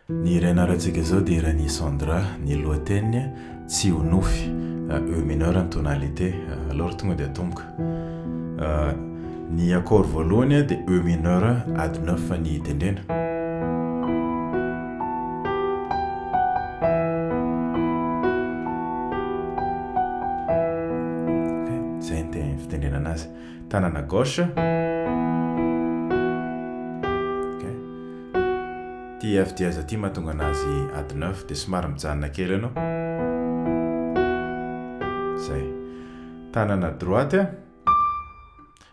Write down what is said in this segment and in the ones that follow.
Ny hira ianarantsika izao dia hiran'i Sandra, ny lohateniny Tsy ho nofy, E mineur ny tonalité. Alors tonga dia atomboka. Ny accord voalohany dia E mineur add neuf ny tendrena. Zay ny fitendrena anazy. Tanana gauche. Ty F dièse ty mahatonga anazy add neuf dia somary mijanona kely eo anao. Zay. Tanana droite a.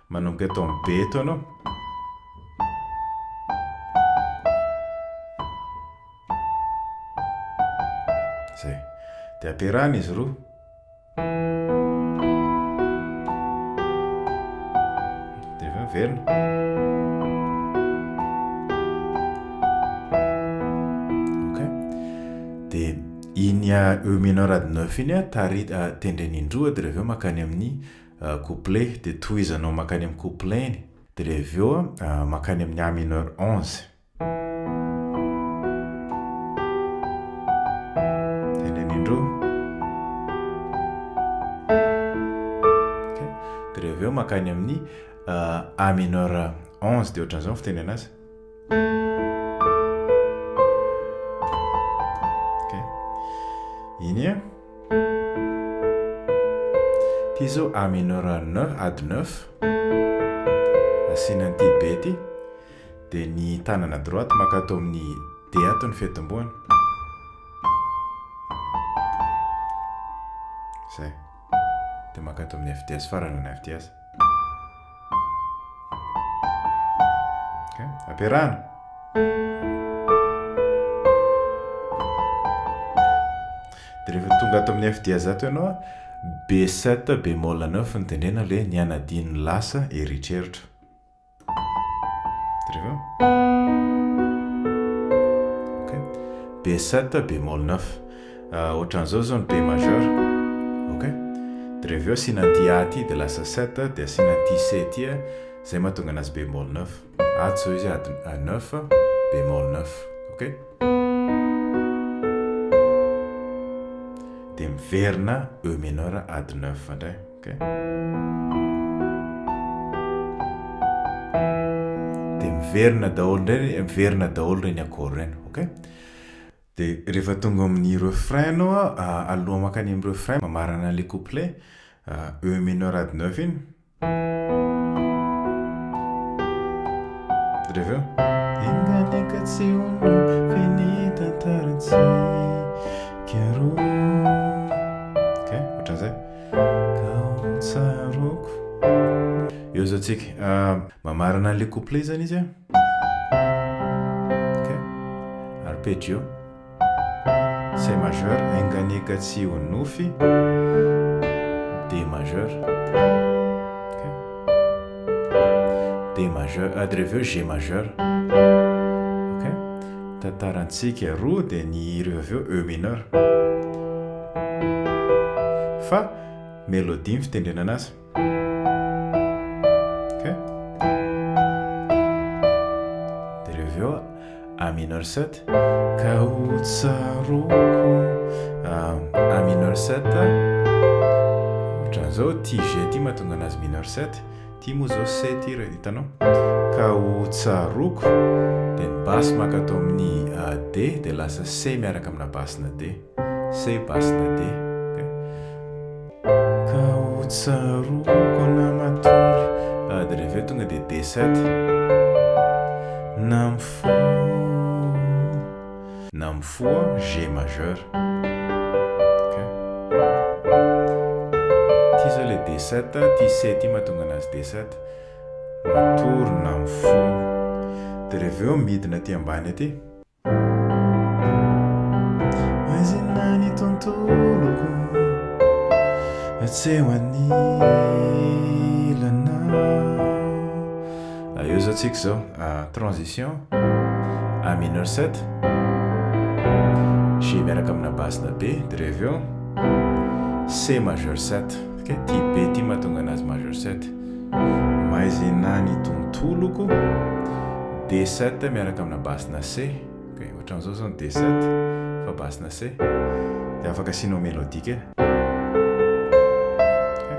Manomboka eto amin'ny B eto ianao. Zay. Dia ampiarahana izy roa. Dia avy eo miverina. Ok. Dia iny E mineur add neuf iny tari- tendrena indroa dia avy eo mankany amin'ny couplet dia tohizanao mankany amin'ny couplet iny dia avy eo mankany amin'ny A mineur 11. Tendrena indroa. Ok. Dia avy eo mankany amin'ny A mineur 11 dia ohatran'izao ny fiteny anazy. Ok. Iny a. Ity izao A mineur 9, add 9. Asiana an'ity B ity. Dia ny tanana droite maka ato amin'ny D ato ny fiatombohana. Zay. Dia maka ato amin'ny F dièse farany ny F dièse. Ok, ampiarahana. Dia rehefa tonga ato amin'ny F dièse ato ianao, B7 bémol 9 no tendrena ilay ny hanadino ny lasa eritreritra. Jereo. Ok. B7 bémol 9. Ohatran'izao zao ny B majeur. Ok. Dia rehefa eo asiana an'ity A ity dia lasa 7 dia asiana an'ity C ity izay mahatonga anazy bémol 9. Ato zao izy add 9 bémol 9. Ok. Dia miverina E mineur add 9 indray. Ok. Dia miverina daholo indray, miverina daholo ireny accord ireny. Ok. Dia rehefa tonga amin'ny refrain ianao, aloha mankany amin'ny refrain, mamarana an'ilay couplet, E mineur add 9 iny. Dia rehefa eo. Enga anie ka tsy ho nofy ny tantarantsika roa. Ok, ohatran'izay. Ka ho tsaroako. Eo zao tsika. Mamarana an'ilay couplet zany izy a. Ok. Arpeggio. C majeur, enga anie ka tsy ho nofy. D majeur. Ok. D majeur, ah, dia avy eo G majeur. Ok. Tantarantsika roa dia ny hira avy eo E mineur. Fa mélodie ny fitendrena anazy. Ok. Dia avy eo A mineur 7 ka ho tsaroako A mineur 7 ohatran'izao ty G ty mahatonga anazy mineur 7 ty moa zao C ty raha hitanao ka ho tsaroako dia ny basse maka ato amin'ny D dia lasa C miaraka amina basse-na D C basse-na D ok ka ho tsaroako na matory dia rehefa eo tonga dia D7 na mifoha na mifoha G majeur ok ty zao le D7 ty C ty mahatonga anazy D7 matory na mifoha dia rehefa eo midina aty ambany aty Maizina ny tontoloko Tsy eo anilanao Eo zao tsika zao transition A mineur 7 G miaraka amina basse na B dia rehefa eo C majeur 7 ok ty B ty mahatonga anazy majeur 7 Maizina ny tontoloko D7 miaraka amina basse na C. Ok. Ohatran'izao zao ny D7 fa basse-na C. Dia afaka asianao mélodie kely.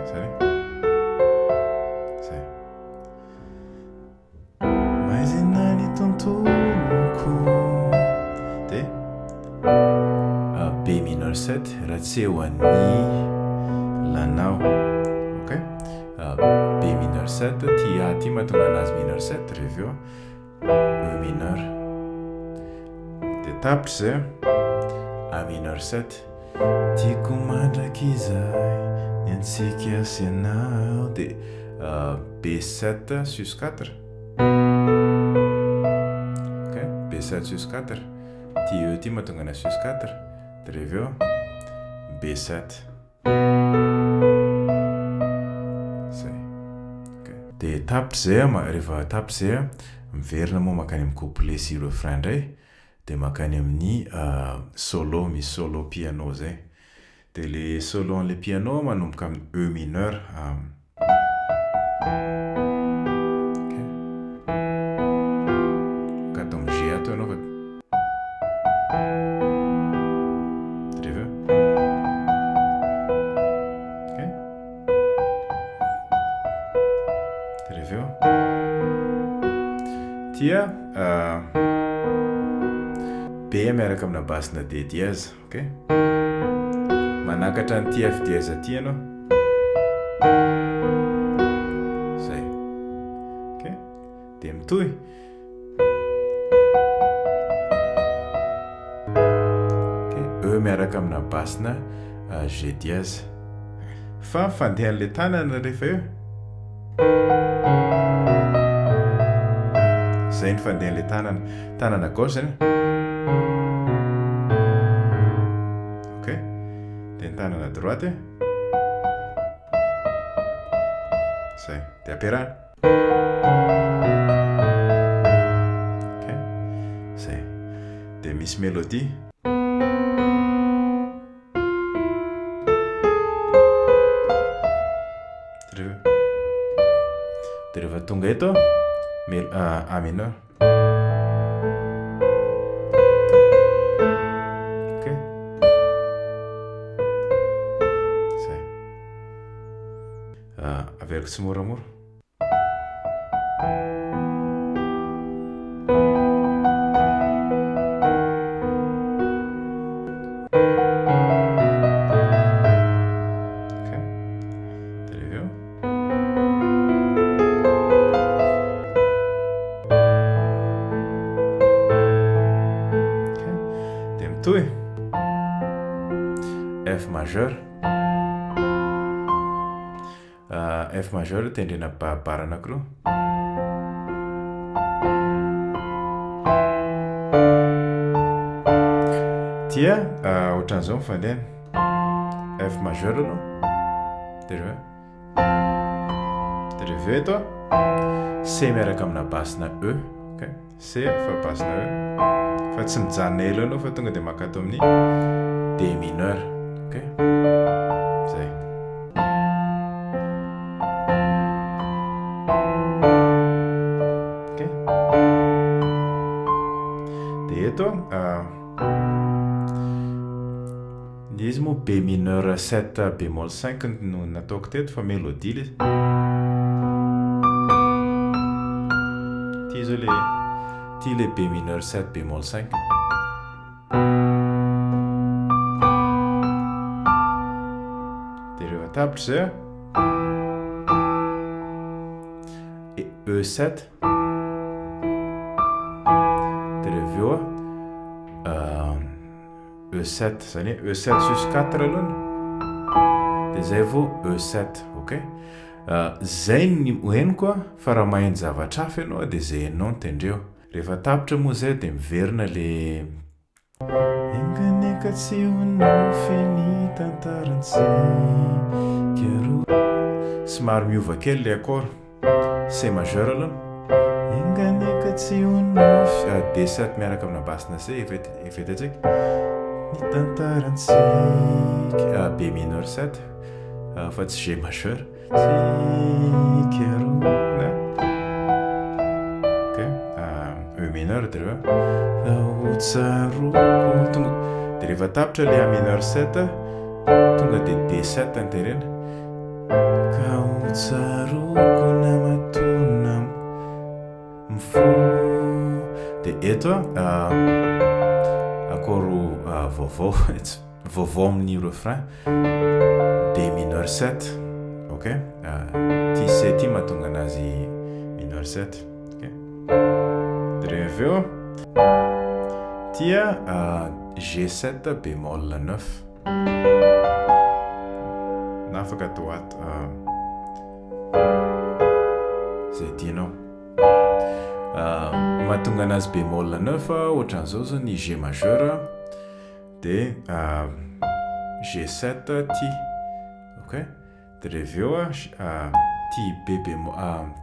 Zany hoe. Zay. Maizina ny tontoloko. Dia B mineur 7 raha tsy eo anilanao. Ok. B mineur 7, ty A ty mahatonga anazy mineur 7 rehefa eo. E mineur. Dia tapitra izay A mineur 7. Tiako mandrakizay ny antsika sy ianao. Dia B7 sus 4. Ok, B7 sus 4. Ity E ity mahatonga anazy sus 4. Dia rehefa eo B7. Zay. Ok. Dia tapitra izay an, rehefa tapitra izay an, miverina moa mankany amin'ny couplet sy refrain indray, dia mankany amin'ny solo, misy solo piano izay. Dia ilay solo an'ilay piano manomboka amin'ny E mineur. Ok. Ka atao amin'ny G ato ianao fa. Rehefa eo. Ok. Rehefa eo. Tia B miaraka amina basse-na D dièse. Ok. Manakatra an'ity F dièse ity ianao. Zay. Ok. Dia mitohy. Ok. E miaraka amina basse-na G dièse. Fa fandehan'ilay tanana rehefa eo. Zay ny fandehan'ilay tanana. Tanana gauche zany. Ok. Dia ny tanana droite. Zay. Dia ampiarahana. Ok. Zay. Dia misy mélodie. Dia rehefa tonga eto, A mineur. Ok. Zay. Averiko tsimoramora. Dia mitohy F majeur. F majeur tendrena barre anankiroa. Dia ohatran'izao ny fandehany. F majeur aloha. Dia rehefa dia rehefa eto C miaraka amina basse-na E. Okay. C fa basse-na E. Fa tsy mijanona ela eo anao fa tonga dia mankato amin'ny D mineur. Ok. Zay. Ok. Dia eto Ny izy moa B mineur 7 bémol 5 no nataoko teto fa mélodie le izy. Ity zao le ity le B mineur 7 bémol 5. Dia rehefa tapitra izay a, E7 dia rehefa avy eo a E7, izany hoe E7 sus 4 aloha dia zay vao E7, ok? Zay ny henoko a, fa raha maheno zavatra hafa ianao dia zay henonao no tendreo. Rehefa tapitra moa zay dia miverina le Enga anie ka tsy ho nofy ny tantarantsika roa. Somary miova kely le accord. C majeur aloha. Enga anie ka tsy ho nofy. Ah, D7 miaraka amina basse-na C efa efa hitantsika. Ny tantarantsika. Ah, B mineur 7 ah, fa tsy G majeur. Tsika roa. Ok, ah, E mineur. mineur dia rehefa Fa ho tsaroako tonga dia rehefa tapitra ilay A mineur 7 tonga dia D7 no terena. Ka ho tsaroako na matory na mifoha. Dia eto accord vaovao, vaovao amin'ny refrain, D mineur 7, ok, ty C ty mahatonga anazy mineur 7, ok. Dia rehefa avy eo, ty G7 bémol 9. Na afaka atao ato izay tianao. Mahatonga anazy bémol 9 ohatran'izao zao ny G majeur dia G7 ty, ok, dia rehefa avy eo ty B bémol,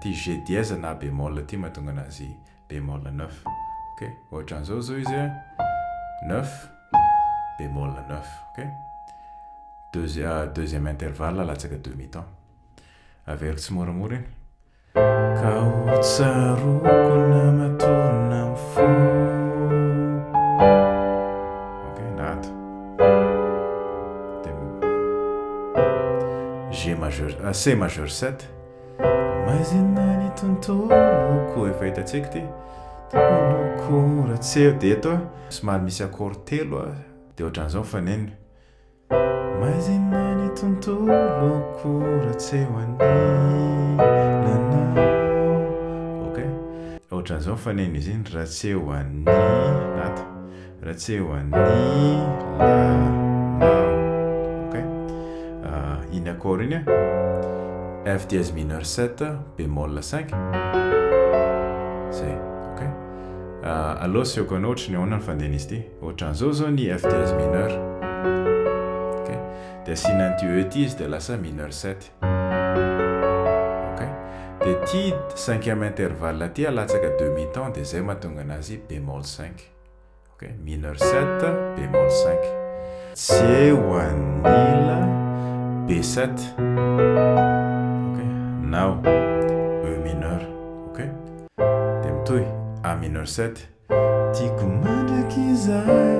ty G dièse na bémol ty mahatonga anazy bémol 9, ok, ohatran'izao zao izy 9 bémol 9, ok, deuxième intervalle latsaka demi temps, averiko tsimoramora iny. Ka ho tsaroako na matory na mifoha. Ok, na ato. Dia G majeur, ah, C majeur 7. Maizina ny tontoloko, efa hitantsika ity. Tontoloko raha tsy eo dia eto somary misy accord telo dia ohatran'izao ny fanenony. Maizina ny tontoloko raha tsy eo anilanao. Ok. Ohatran'izao ny faneno izy iny, raha tsy eo anilata. Raha tsy eo anilanao. Ok. Iny accord iny a. F dièse mineur 7, bémol 5. Zay. Ok. Aleo asehoko anao ohatry ny ahoana ny fandehan'izy ity. Ohatran'izao zao ny F dièse mineur. Ok. Dia asiana an'ity E ity izy dia lasa mineur 7. Ok. Dia ity cinquième intervalle ity alatsaka demi temps dia izay mahatonga anazy bémol 5. Ok. Mineur 7, bémol 5. Tsy eo an'ila B7. Ok. Nao E mineur. Ok. Dia mitohy A mineur 7. Tiako mandrakizay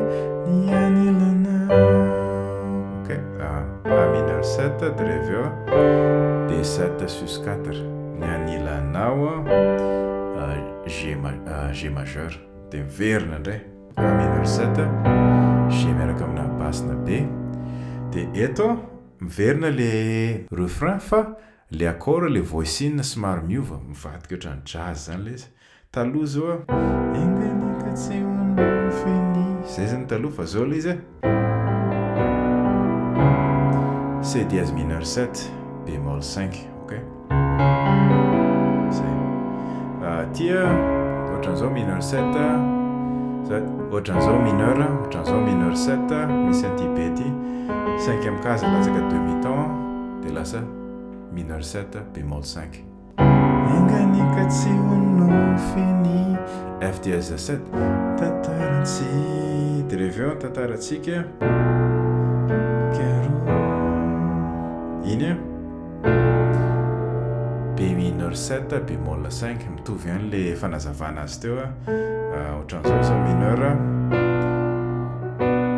ny anilanao. Ok, A mineur 7 dia avy eo D7 sus 4 ny anilanao G G majeur dia miverina indray A mineur 7 G miaraka amina basse na B dia eto miverina le refrain fa le accord le voicing somary miova mivadika ohatran'ny jazz zany le izy. Taloha zao a. Enga anie ka tsy ho nofy ny. Zay zany taloha fa zao le izy a. C dièse mineur 7, bémol 5, ok. Zay. Aty a, ohatran'izao mineur 7, ohatran'izao mineur, ohatran'izao mineur 7, misy an'ity B ity, cinquième case latsaka demi temps, dia lasa mineur 7, bémol 5. Enga anie ka tsy ho nofy ny F dièse 7 Tantarantsy Dia rehefa eo ny tantarantsika Karo Iny a B mineur 7 bémol 5 Mitovy ihany le fanazavana azy teo a Ohatran'izao izao mineur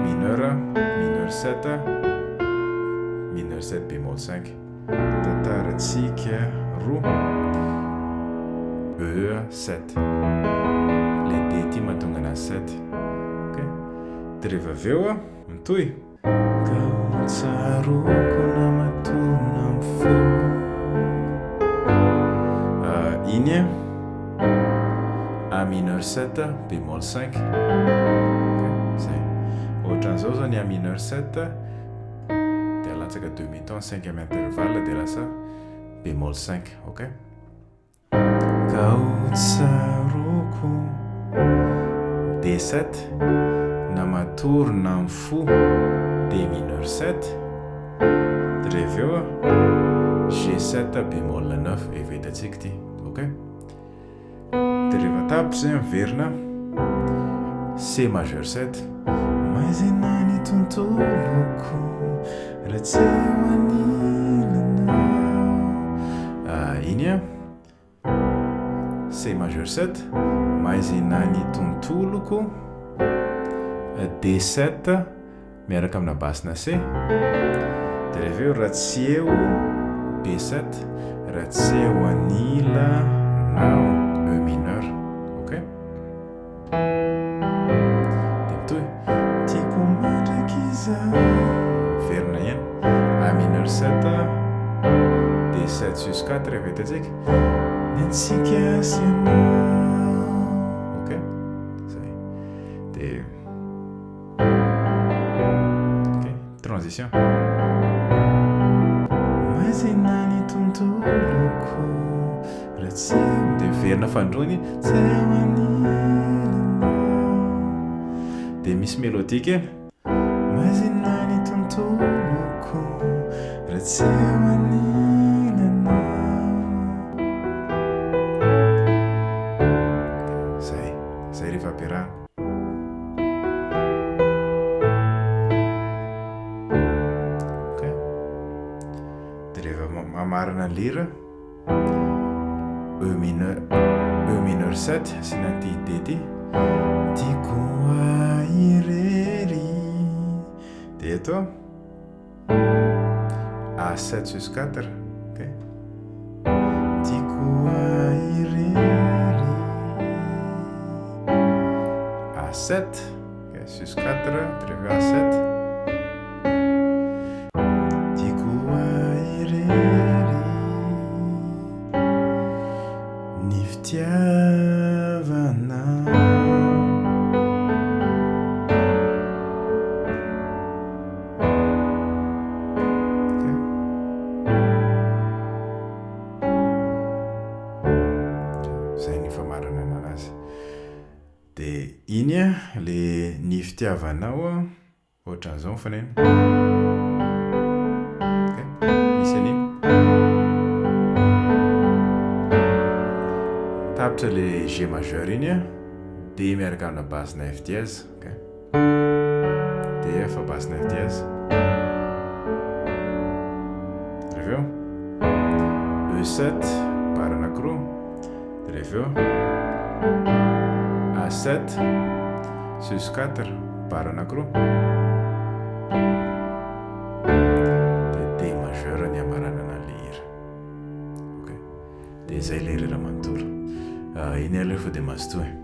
Mineur Mineur 7 Mineur 7 bémol 5. Tantarantsika roa E sept Le D ity mahatonga anazy sept Ok Dia rehefa avy eo a mitohy Ka ho tsaroako na matory na mifoha Iny a A mineur sept bémol cinq Ok zay Ohatran'izao zao ny A mineur sept dia alatsaka demi ton cinquième intervalle dia lasa bémol 5 ok ka ho tsaroako D7 na matory na mifoha D mineur 7 dia rehefa eo G7 bémol 9 efa hitantsika ity ok Dia rehefa tapitra izay miverina C majeur 7. Maizina ny tontoloko raha tsy eo anilanao. Ah, iny a. C majeur 7. Maizina ny tontoloko, D7 miaraka amina basse-na C, dia rehefa eo raha tsy eo B7, raha tsy eo anilanao E mineur, ok? Dia mitohy, tiako mandrakizay, miverina ihany, A mineur 7, D7 sus 4 rehefa hitantsika, ny antsika sy ianao, ok? Zay, dia. Ok, transition. Maizina ny tontoloko raha tsy eo. Dia miverina fanindroany, tsy eo anilanao. Dia misy mélodie kely. Maizina ny tontoloko raha tsy eo anilanao. Zay, zay rehefa ampiarahana. Ok. Dia rehefa mamarana ny lira, E mineur, E mineur 7, asiana an'ity D ity. Tiako ahy irery. Dia eto A7 sus 4, ok. Tiako ahy irery. A7, ok, sus 4, dia rehefa A7. Tiako ahy irery. Ny fitiavana. Zay ny famaranana anazy. Dia iny an, le ny fitiavanao an, ohatran'izao ny faneno. Ok, misy an'iny. Tapitra le G majeur iny an, D miaraka amina basse-na F dièse. Ok. D F basse na F dièse. Rehefa eo E7 barre anankiroa. Dia rehefa eo A7 sus 4 barre anankiroa. Dia D majeur ny hamaranana an'ilay hira. Ok. Dia izay ilay hira manontolo. Iny aloha fa dia mazotoa e.